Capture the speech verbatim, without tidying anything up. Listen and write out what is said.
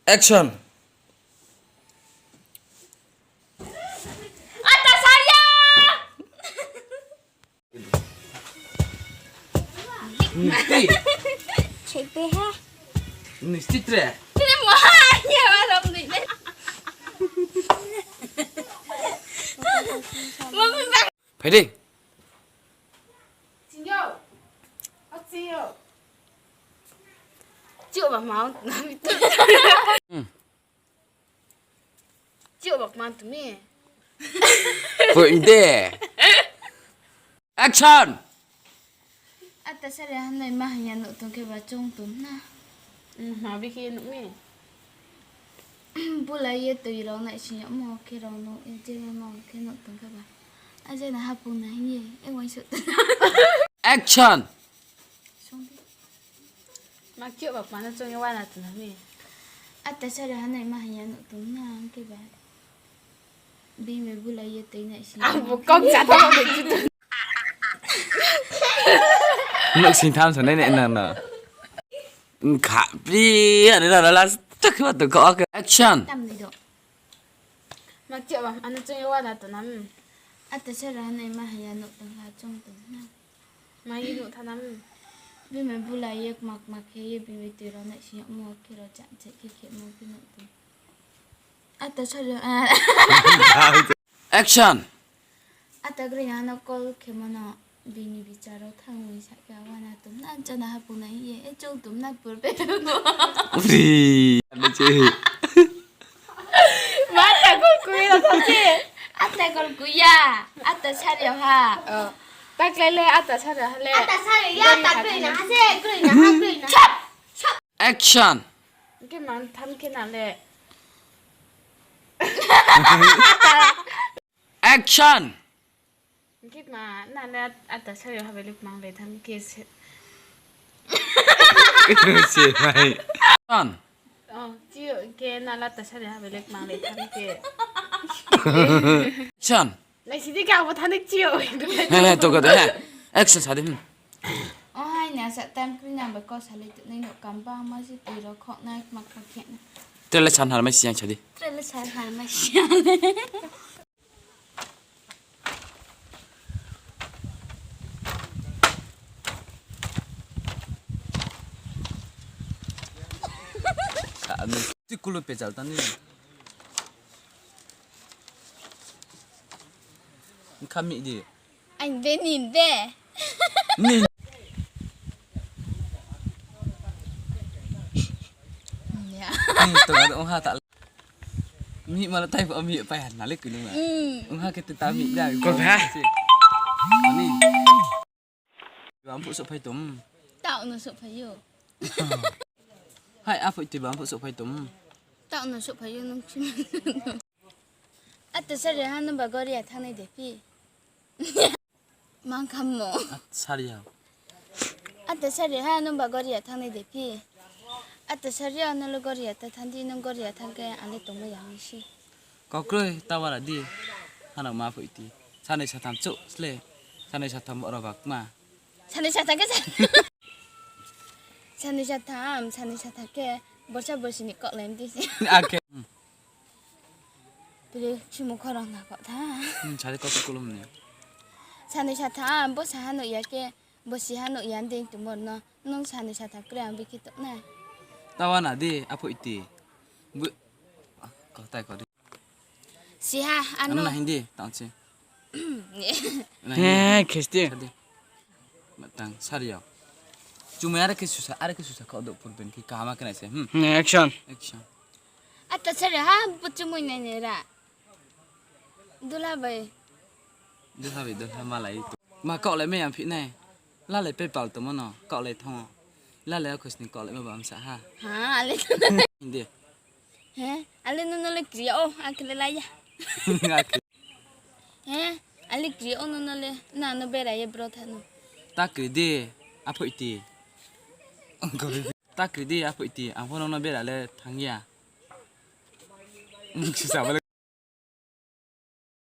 Action. Ata saria! Nisti. Chepe ha. Nisti tre. Tre mo ha, ya ba rom ni le. Mami ba. Phai di. Singyo. Singyo. Chiu ba mau na mi tu. Hmm. Chiu ba man tu mi. Poi de. Action. Ata sari hanai ma haya nuh tong khe ba chung tong na. Hmm, ma bi khe nuh mi. Bulai ye tui rao nai sing yagmo khe rao nuh ye je mo khe nuh tong khe ba. Aje na hapung na hing ye, e wai su. Action. Song di. Ma kyo ba kma no chung ye wana tong na mi. Ata sari hanai ma haya nuh tong na hing khe ba. Bini bai bulai ye tui nai sing. Ang bo kok ja tong de kitu. Nuk sing tham sa nai nai nang no. Kha pri, ani na last tak khe ba tong kok. Action. Tam ni do. Ma kyo ba, ano chung ye wana tong na mi. Ata sari hanai ma haya nuh tong ha chung tong na. Ma ye nuh tha na mi. Bini bai bulai ye kma kma khe ye bini bai tui rao nai sing yagmo khe rao ja je khe khe mo khe nuh tong. Ata sari, ah. Action. Ata groi na no call khe mo no bini bichar rao thang wi sa khe wana tong na chana hapung na ye, e chung tong na pur be. Uri, ano che. Ma ta call kui na tha che. Ata call kui ya. Ata sari ha. Oh. Ta klai le ata sari ha le. Ata sari ya, ta groi na ha se, groi na ha, groi na ha. Chap! Chap! Action. Ke man tham khe na le. Action. Ke ma na le ata sari ha bele mang le tham ke se. Se mai. Action. Oh, chiu ke na le ata sari ha bele mang le tham ke. Action. Lai sidi ka bo thani chiu. He, he, to ka de, he. Action sa di, hmm. O hai na sa time kri na ba ko sa le tu nai no kam ba ma si tui ro khok nai ma ko khe na. Tre le san har mai siang sa di. Tre le san har mai siang. Sa anu. Ti kulo pejal tani. Kha mi di. Ang de nin de. Nin. Ya. Nin to ado ong ha ta. Mi mala tai pa mi pai han nale kuning ma. Hmm. Ong ha ke te ta mi da. Ko ba. Ni. Bang phu sok phai tom. Tao no sok phai yo. Hai, aphoi tui bang phu sok phai tom. Tao no sok phai yo nung chim. Ata sari ha nung ba gori ya thang nai de phi. Mang kham mo. At sari ha. Ata sari ha nung ba gori ya thang nai de phi. Ata sari ha nung lo gori ya ta thang di nung gori ya thang ke ang le tongmo ya mi si. Kau kroi ta wara di. Hano ma phoi ti. Sanai satham chouh sle. Sanai satham oro bakma. Sanai satham ke sa-, sanai satham, sanai satham ke borsa borsi ni kok lai di. Ake. Bile chumung khorang na kok tha. Hmm, sari kok kulum ni. Sanai satham, bo saha no ya ke. Bo siha nuh ya dei tumor no, nung sanai satham kre ang bikhi tok nai. Tawa na di, aphoi ti. Bu, ah, kau tai kau di. Siha, ano. Ano na hindi, tang si. He, khisti. Sadi. Matang, sari yau. Chumai are ke susa, are ke susa kau dok purben ki kahama kena se. Hmm. Hmm, action. Action. Ata sari ha, bu chumui nai nai ra. Dula bai. Dula bai, dula malai. Ma kaulai me yang phi nai. Lalai pe pal tomo no, kaulai thong. Lalai akhos ni kaulai ma bam sa ha. Ha, ale. Hindi. He, ale no no le kri o, akle la ya. He, ale kri o no no le, na no bera ye bro tha no. Ta kri di, aphoi ti. Ta kri di, aphoi ti, ang pho no no bera le thang ya. Sisa bale